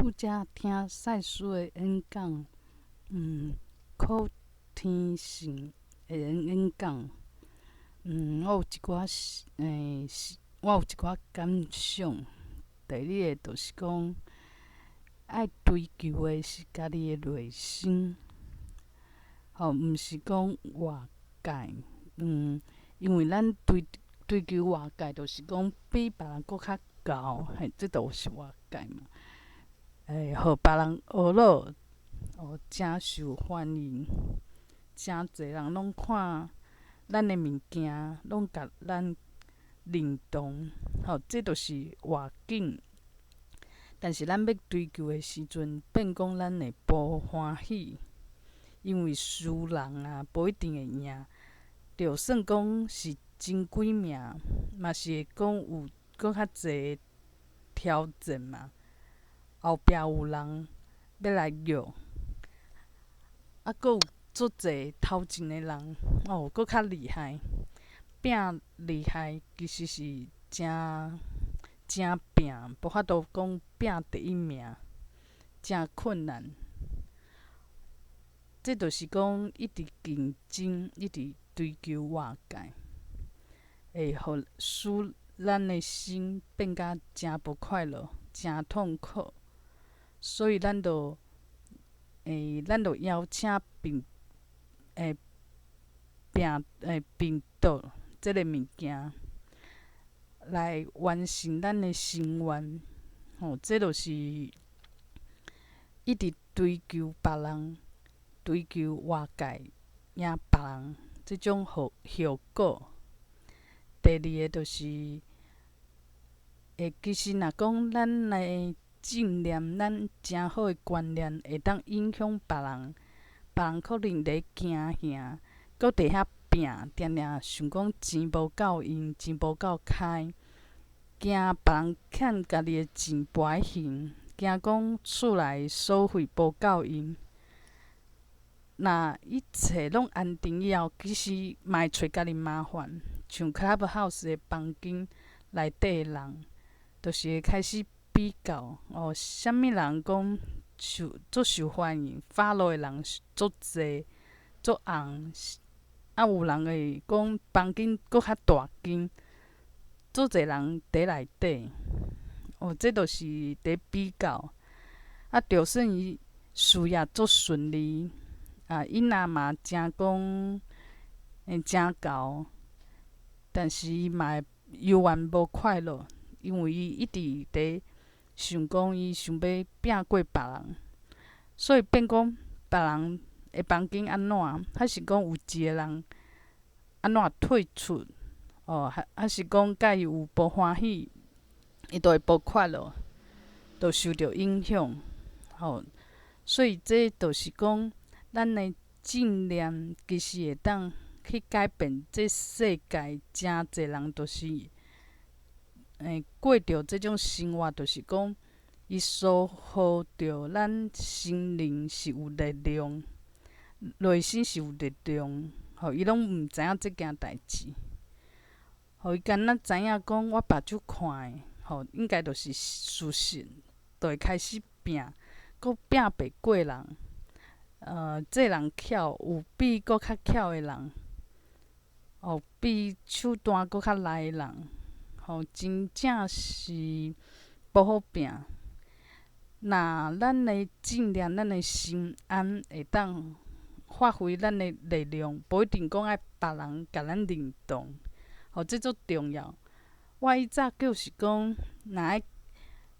拄才聽賽斯的演講，可聽性的演講，我有一寡感想。第二个就是講，愛追求的是家己的內心，吼，毋是講外界，因為咱追求外界，就是講比別人閣較高，嘿，這就是外界嘛。會予別人呵咾，哦，誠受歡迎，誠濟人攏看咱的物件，攏共咱認同，吼，這就是外境。但是咱欲追求的時陣，變講咱會無歡喜，因為輸人啊，無一定會贏。就算講是前幾名，嘛是會講有閣較濟挑戰嘛。後壁有人欲來約，啊，閣有足濟頭前的人，哦，閣較厲害，拼厲害其實是誠誠拼，無法度講拼第一名，誠困難。這就是講一直競爭，一直追求外界，會予使咱的心變甲誠無快樂，誠痛苦。所以咱就邀請病毒這个物件來完成咱的心願。吼，這就是一直追求別人、追求外界贏別人這種後果。第二个就是，其實若講咱的正念，咱誠好的觀念會當影響別人，別人可能佇驚嚇，閣佇遐拼，定定想講錢無夠用，錢無夠開，驚別人欠家己的錢跋還，驚講厝內所費無夠用。若一切攏安定以後，其實嘛會揣家己麻煩，像 Clubhouse 的房間內底的人，就是會開始比較哦，啥物人講受足受歡迎，follow 的人足濟足紅，啊有人會講房間閣較大間，足濟人佇內底，哦，這就是佇比較。啊，就算伊事業足順利，啊，伊若嘛誠講誠𠢕，但是伊嘛會猶原無快樂，因為伊一直佇想講伊想欲拼過別人，所以變講別人的房間按怎，還是講有一个人按怎退出，哦，還是講佮伊有無歡喜，伊就會無快樂，就受著影響，吼。所以這就是講，咱的正念其實會當去改變這世界，誠濟人就是過著這種生活，就是講伊疏忽著咱心靈是有力量，內心是有力量，吼，伊攏毋知影這件代誌，予伊敢若知影講，我目睭看的，吼，應該就是事實，就會開始拼，閣拼袂過人，這人巧，有比閣較巧的人，哦，比手段閣較利的人，吼，真正是無好拼。若咱的正念，咱的心安會當發揮咱的力量，無一定講愛別人共咱認同，吼，這足重要。我以早就是講，若愛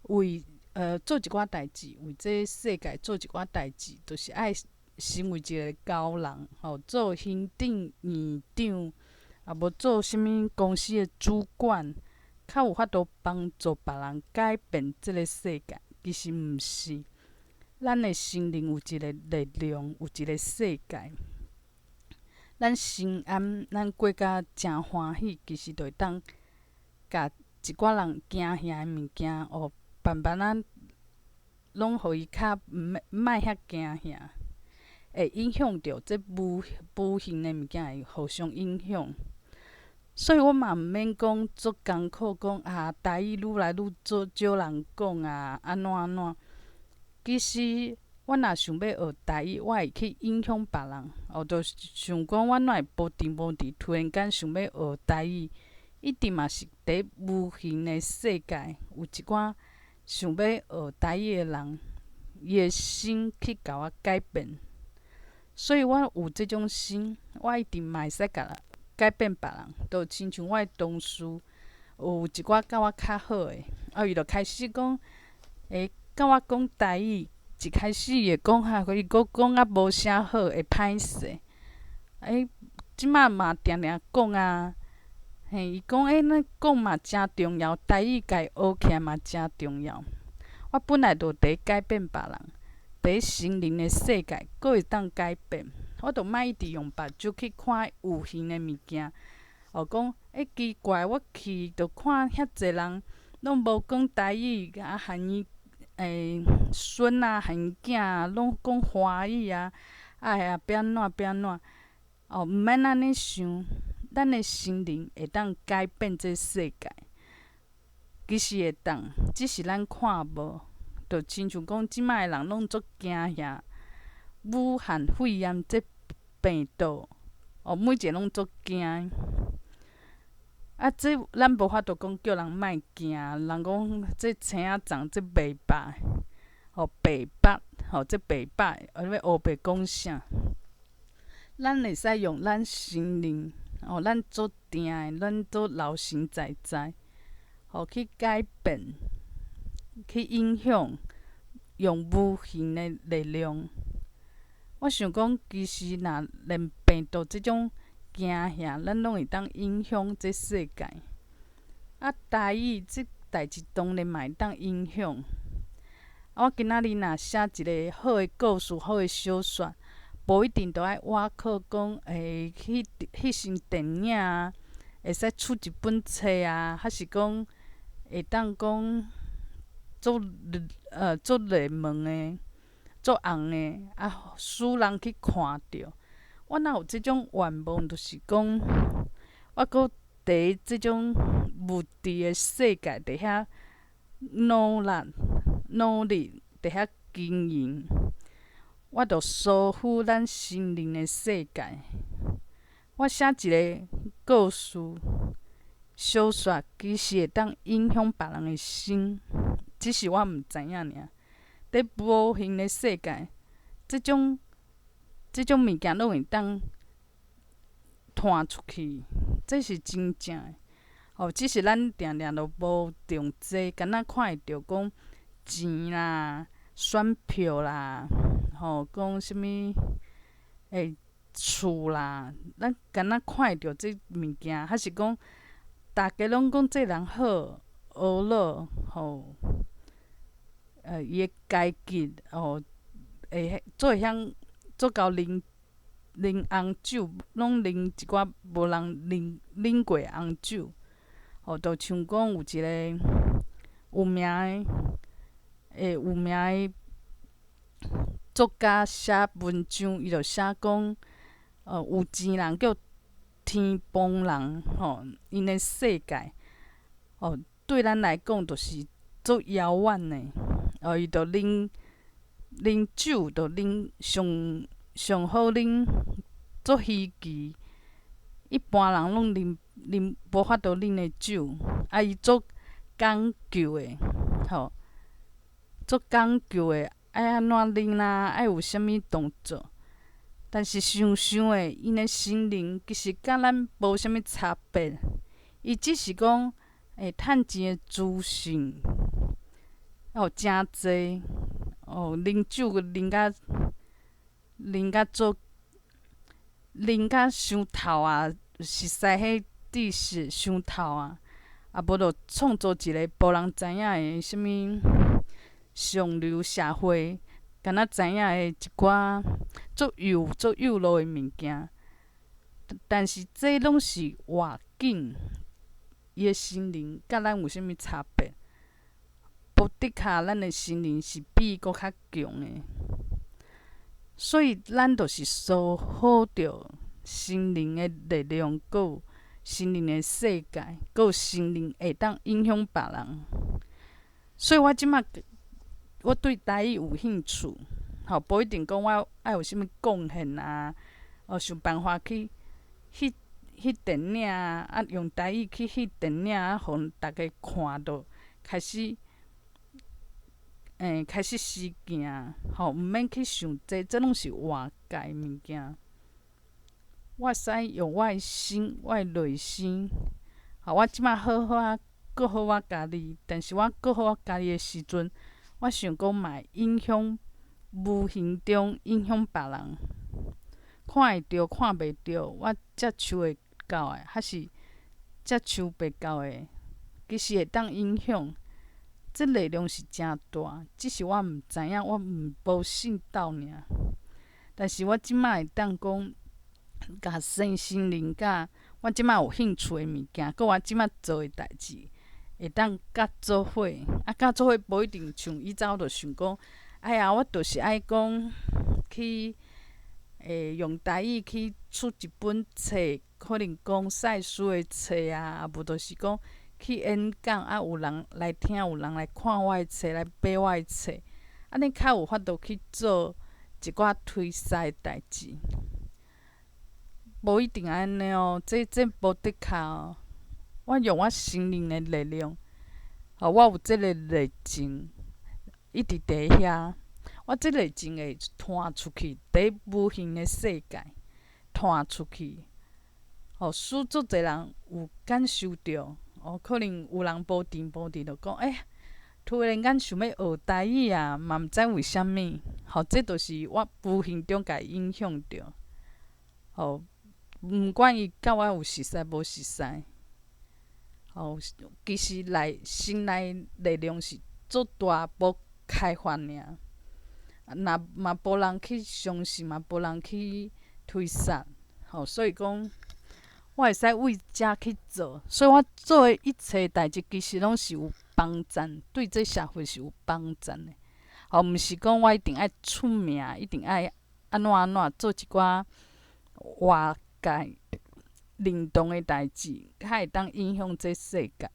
為做一寡代誌，為這世界做一寡代誌，就是愛成為一个高人，吼，做行政院長，啊無做啥物公司的主管，較有法度幫助別人改變這个世界。其實毋是，咱的心靈有一个力量，有一个世界。咱心安，咱過甲誠歡喜，其實就會當共一寡人驚嚇的物件，哦，慢慢仔攏予伊較毋莫遐驚嚇，會影響著這無形的物件會互相影響。所以我嘛毋免講足艱苦，講啊，台語愈來愈做少人講啊，按怎按怎。其實我若想欲學台語，我會去影響別人。哦，就想講我哪會無定無佇突然間想欲學台語，一定嘛是佇無形的世界有一寡想欲學台語的人，伊的心去共我改變。所以我有這種心，我一定嘛會使共改變別人。就親像我的同事有一寡佮我較好的，啊，伊就開始講，會佮我講台語。一開始伊會講哈，伊閣講甲無啥好，會歹勢。欸，這馬嘛定定講啊，嘿，伊講欸，咱講嘛誠重要，台語共伊學起來嘛誠重要。我本來就佇改變別人，佇心靈的世界，閣會當改變。我就莫一直用目睭去看有形的物件，哦，講欸奇怪，我去就看遐濟人攏無講台語，啊，含伊欸孫啊，含伊囝啊，攏講華語啊，哎呀，欲按怎欲按怎，哦，毋免按呢想，咱的心靈會當改變這世界，其實會當，只是咱看無，就親像講這擺的人攏足驚嚇武漢肺炎這病毒，哦，每一个攏足驚。啊，這咱無法度講叫人莫驚，人講這青仔粽這袂捌，吼白捌，吼這袂捌，啊欲烏白講啥？咱會使用咱心靈，吼，咱做定的，咱做老神在在，吼去改變，去影響，用無形的力量。我想講，其實若連病毒這種驚嚇，咱攏會當影響這世界。啊，台語這代誌當然嘛會當影響。啊，我今仔日若寫一个好的故事、好的小說，無一定著愛倚靠講，欸，彼彼先電影啊，會使出一本冊啊，還是講會當講做做熱門的、做紅的，啊，使人去看著。我若有這種願望，就是講，我閣佇這種物質的世界佇遐努力、努力佇遐經營，我著疏忽咱心靈的世界。我寫一个故事、小說，其實會當影響別人的心，只是我毋知影爾。佇無形的世界，這種物件攏會當傳出去，這是真正的。哦，只是咱定定都無重這，敢若看會著講錢啦、選票啦，吼，講啥物欸厝啦，咱敢若看會著這物件，還是講逐家攏講這人好，學樂吼，伊的階級哦，會做會曉做𠢕啉啉紅酒，攏啉一寡無人啉啉過的紅酒，吼，就像講有一个有名的，欸，有名的作家寫文章，伊就寫講，有錢人叫天崩人，吼，𪜶的世界，哦，對咱來講就是足遙遠的，哦，伊就啉啉酒，就啉上上好啉，足稀奇，一般人攏啉啉無法度啉的酒，啊，伊足講究的，吼，足講究的，愛按怎啉啦，愛有啥物動作。但是想想的，𪜶的心靈其實佮咱無啥物差別，伊只是講會趁錢的資訊哦誠濟，哦啉酒啉甲做啉甲傷透啊，熟似彼知識傷透啊，啊無就創造一个無人知影的啥物上流社會，敢若知影的一寡足幼足幼路的物件，但是這攏是外境，伊的心靈佮咱有啥物差別？無的確，咱的心靈是比伊閣較強的，所以咱就是疏忽著心靈的力量，閣有心靈的世界，閣有心靈會當影響別人。所以我這馬我對台語有興趣，吼，無一定講我愛有啥物貢獻啊，哦，想辦法去翕翕電影啊，啊，用台語去翕電影啊，予逐家看著，開始，開始實行，吼，毋免去想這，這攏是外界物件。我會使用我的心，我的內心，吼，我這擺好好仔顧好我家己，但是我顧好我家己的時陣，我想講嘛會影響，無形中影響別人。看會著，看袂著，我接觸會到的，還是接觸袂到的，其實會當影響。這力量是誠大，只是我毋知影，我毋無信道爾。但是我這擺會當講，共身心靈佮我這擺有興趣的物件，佮我這擺做的代誌，會當佮做伙。啊，佮做伙無一定像以前我就想講，哎呀，我就是愛講去，用台語去出一本冊，可能講賽斯的冊啊，啊無就是講去演講啊，有人來聽，有人來看我的冊，來買我的冊，按呢較有法度去做一寡推銷的代誌。無一定按呢哦，這無的確哦。我用我心靈的力量，吼，我有這个熱情，一直佇遐。我這熱情會傳出去，佇無形的世界傳出去，予使足濟人有感受著。哦，可能有人無定無定就講，欸，突然間想欲學台語啊，嘛毋知為啥物。吼，這就是我無形中共伊影響著。吼，毋管伊佮我有熟似無熟似，吼，其實內心內力量是足大，無開發爾。若嘛無人去相信，嘛無人去推捒，吼，所以講，我會使為遮去做，所以我做的一切代誌，其實攏是有幫贊，對這社會是有幫贊的。吼，毋是講我一定愛出名，一定愛按怎按怎做一寡外界認同的代誌，較會當影響這世界。